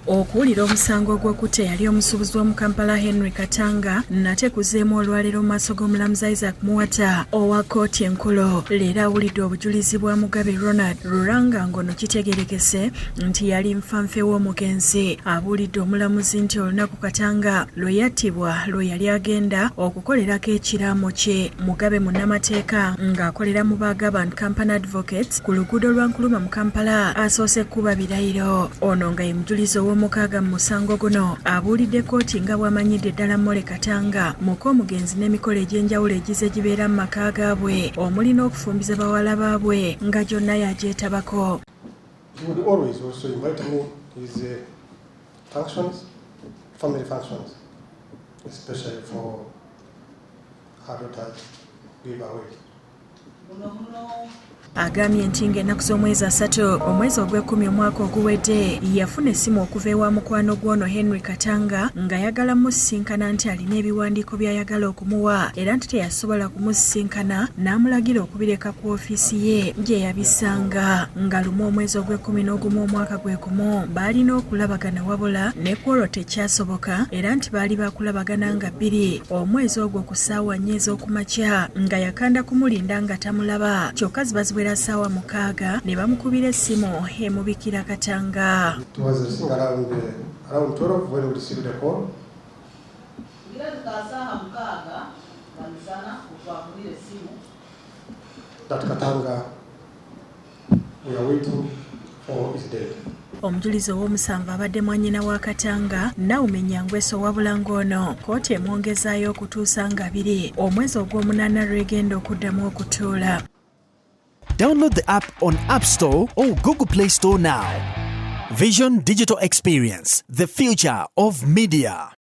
Okuwulira omusango ogw'okutta eyali omusuubuzi w'omu Kampala Henry Katanga nate kuzeemu olwaleero mu maaso g'omulamuzi Isaac Muwata owa kkooti enkulu. Leero awulidde obujulizi bwa Mugabe Ronald Ruranga ng'ono kitegeerekese nti yali nfanfe w'omugenzi. Abuulidde omulamuzi nti olunaku Katanga lwe yattibwa lwe yali agenda okukolerako ekiraamo kye. Mugabe munnamateeka ng'akolera mu Bagaba and Company Advocates ku luguudo lwa Nkrumah mu Kampala asoose kukuba birayiro. Ono nga ye mujulizi ow'omukaaga mu musango guno abuulidde kkooti nga bw'amanyidde ddala Molly Katanga muka omugenzi n'emikolo egy'enjawulo egize gibeera mu maka gaabwe omuli n'okufumbiza bawala baabwe nga gyonna yagyetabako. He would always also invite me to his functions, family functions, especially for her daughter's giveaway. Agambye nti ng'ennaku z'omwezi 30 omwezi ogw'ekkumi omwaka oguwedde yafuna essimu okuva ewa mukwano gw'ono Henry Katanga ng'ayagala musisinkana nti alina ebiwandiiko by'ayagala okumuwa era nti teyasobola kumusisinkana n'amulagira okubireka ku ofiisi ye gye yabisanga. Nga lumu omwezi ogw'e-11 omwaka gwe gumu baalina okulabagana wabula ne ku olwo tekyasoboka era nti baali bakulabagana nga 2 omwezi ogwo ku ssaawa 4 ez'okumakya nga yakanda kumulinda nga tamulaba kyokka ziba ziwera ssaawa 6 ne bamukubira essimu emubikira Katanga. It was, I think, around 12 when we received a call. Ngirabika saaha 6 nga misana otwafunire essimu. That Katanga we are waiting for is dead. Omujulizi ow'omusanvu abadde mwannyina wa Katanga Naomi Nyangweso wabula ng'ono kkooti emwongezaayo okutuusa nga 2 omwezi ogw'omunaana lw'egenda okuddamu okutuula. Download the app on App Store or Google Play Store now. Vision Digital Experience, the future of media.